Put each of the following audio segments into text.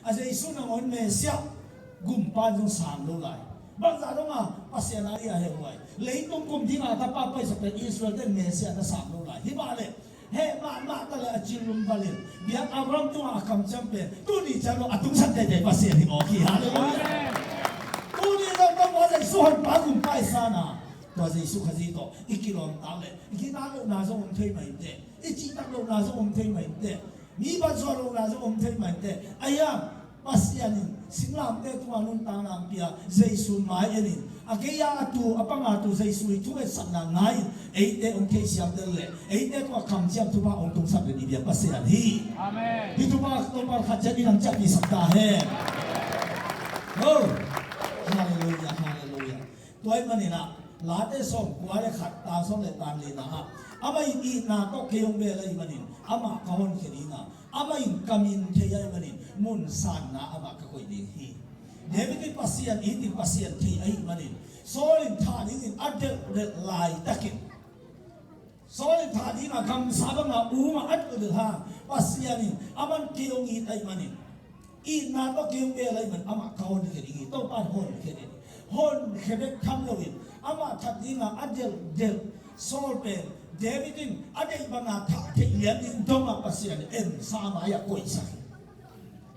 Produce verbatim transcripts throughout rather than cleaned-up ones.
A Jesu nangawn Messiah gumpa zong sang lo lai. Bangzah dong a Pasian a i a heuhuai. Leitung kum dinga tapa paisak pen Israel ten Messiah na sang lo lai. Hi mah le heh mahmah ta le a cil lum valin biak Abraham tungah a kamciam pen tuni ciang lo a tungsak teitei Pasian hi mawk hi. Halleluiah. Tuni zong Topa Jesu honpa gumpa i sana tua Jesu Khazih tawh i kilawmtak le i kinak lohna zong om thei mah inteh. I cihtak lohna zong om thei mah inteh. Mi phatsuah lohna zong om thei mah inteh. Ahi hang Pasian in singlamteh tungah nuntakna hong pia Jesu mai enin a gei a a tu a panga tu Jesu i thu etsakna ngai-in eite hong theisiam den le eite tungah kamciam thupha hong tungsak den i biak Pasian hi. Amen. Hih thupha Topa khat ciat in hong ciahpihsak ta hen. Oh. Halleluiah, halleluiah. Tua ahih manin ah Late sawmkua le khat, tang sawm le tang lina ah, amah in itna tawh kei hong bel ahih manin amah ka honkhia ding a, amah in ka min thei ahih manin mun sanna amah ka koih ding hi. David in Pasian it in Pasian thei ahih manin Saul in thah dingin a delhdelh laitakin Saul in thah dinga gamsa banga um a a delhdelh hang Pasian in aman kei hong it ahih manin itna tawh kei hong bel ahih man amah ka honkhia ding hi. Topa in honkhia ding hi. Honkhia bek tham loin amah that dinga a delhdelh Saul pen David in a deih banga thah theih lian ding dongah Pasian in ensa mai-ah koihsak hi.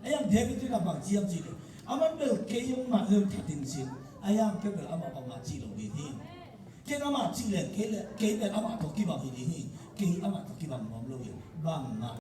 Ahi hang David in a bang ci hiam cih leh aman bel kei hong mah hong that in cin, ahi hang kei bel amah bangmah cih lo ding hi. Ken amah cih leng kei le kei bel amah tawh kibang hi ding hi. Kei amah tawh kibang nuam lo hi. Bangmah